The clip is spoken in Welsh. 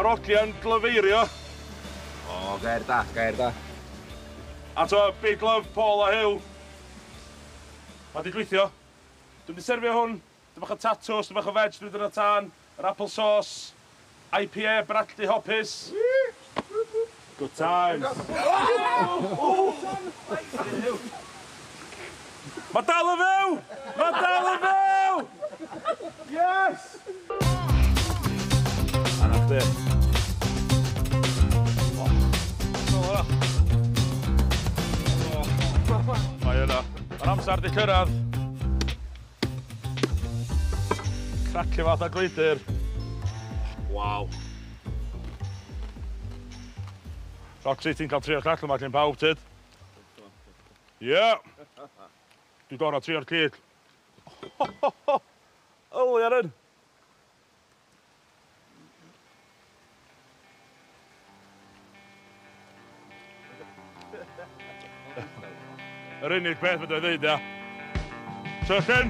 Mae'r ogliau'n glyfeirio. O, gair da, gair da. A to, big love Paul a Huw. Mae di gweithio. Dwi'n mynd i serfio hwn. Dwi'n bach o tatws, dwi'n bach o veg, dwi'n dod tân, yr apple sauce, IPA, bragdy hopus. Good times. Mae dal yn fyw! Mae dal yn fyw! Yes! A na chdi. Mae yna. Mae'r amser di cyrraedd. Cracio fath a gleidyr. Waw. Roxy, ti'n cael trio'r llall yma cyn pawb, tyd? Ie! Yeah. Dwi'n gorau trio'r cig. Yli ar hyn! Yr unig peth fedra i ddeud, ia. Syrchen!